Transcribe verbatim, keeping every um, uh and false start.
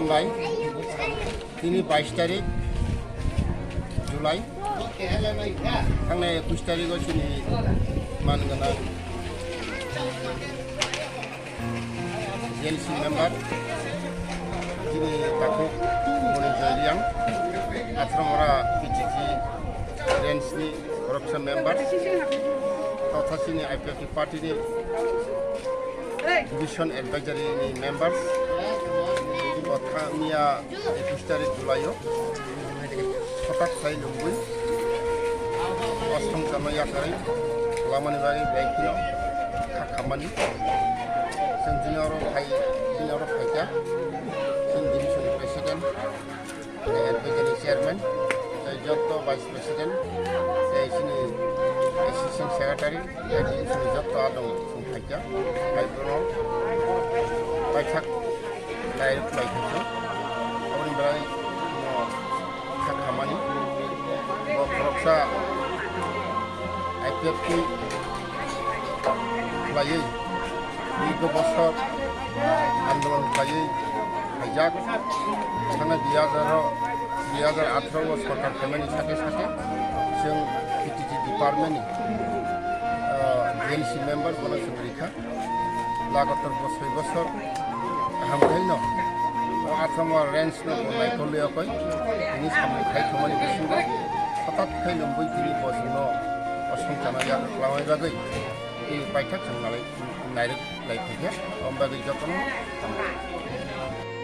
July, tini bais tarik July, thangnai ekush tarik o chini man gwnang J N C member, chini takhuk Moni Joy Reang, Atramura P T C range ni khoroksa member, totha chini I P F T party ni Division Advisory ni members, bo thangya ekush tarik July o hotak sai lubui o songchano yakarwi lamani bagwi belai kheno kha khammani. Chwng jini oro phai, jini oro phaikha chini division ni president, tei advisory chairman, tei joto vice president, tei chini assistant secretary, tei chini joto adong chwng phaikha, hai borok paithak nai rwkhlai khaikha. Aboni belai no kha khamani bo khoroksa I P F T khlaiwi, dui bosor andolon khlaiwi khaijak. Thangna dui hajar o, dui hajar atharo o sorkar phaimani sake sake chwng P T G department ni, ah, J N C member bono chwng rikha. Lagatar bosoi bosor kaham khaino o Atramura range no bo naikol liya koi, tini samung khai thumani bisingo hothat khai lumbui tini bo chwngno o songchana yagra khlangwi bagwi tini paithak chwng nalai, nairwk lai phaikha, om bagwi jotono hambai.